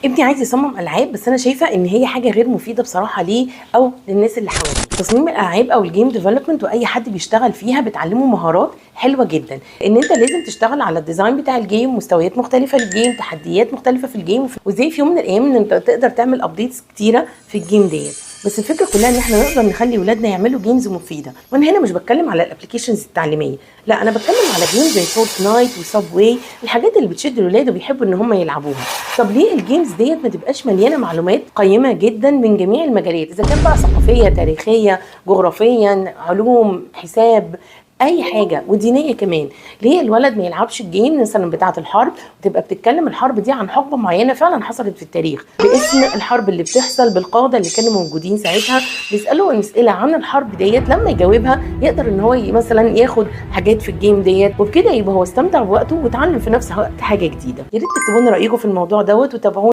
ابني عايز يصمم العاب، بس انا شايفه ان هي حاجة غير مفيدة بصراحة ليه او للناس اللي حواليه. تصميم الالعاب او ال game development واي حد بيشتغل فيها بتعلمه مهارات حلوة جدا، ان انت لازم تشتغل على ال design بتاع ال game، مستويات مختلفة لل game، تحديات مختلفة في ال game، وازاي في يوم من الايام ان انت تقدر تعمل updates كتيرة في ال game ديت. بس الفكرة كلها ان احنا نقدر نخلي ولادنا يعملوا games مفيده. وانا هنا مش بتكلم على ال applications التعليميه، لا، انا بتكلم على games زي Fortnite و Subway، الحاجات اللي بتشد الولاد وبيحبوا ان هم يلعبوها. طب ليه ال games ديت ما تبقاش مليانة معلومات قيمة جدا من جميع المجالات، اذا كان بقى ثقافيه، تاريخيه، جغرافيا، علوم، حساب، اي حاجه، ودينيه كمان؟ ليه الولد ما يلعبش ال game مثلا بتاعه الحرب وتبقى بتتكلم الحرب دي عن حقبة معينة فعلا حصلت في التاريخ، باسم الحرب اللي بتحصل، بالقاده اللي كانوا موجودين ساعتها، بيسالوا اسئلة عن الحرب ديت، لما يجاوبها يقدر ان هو مثلا ياخد حاجات في ال game ديت، وبكده يبقى هو استمتع بوقته وتعلم في نفس الوقت حاجة جديده. يا ريت تكتبوا لنا رايكم في الموضوع دوت وتابعونا.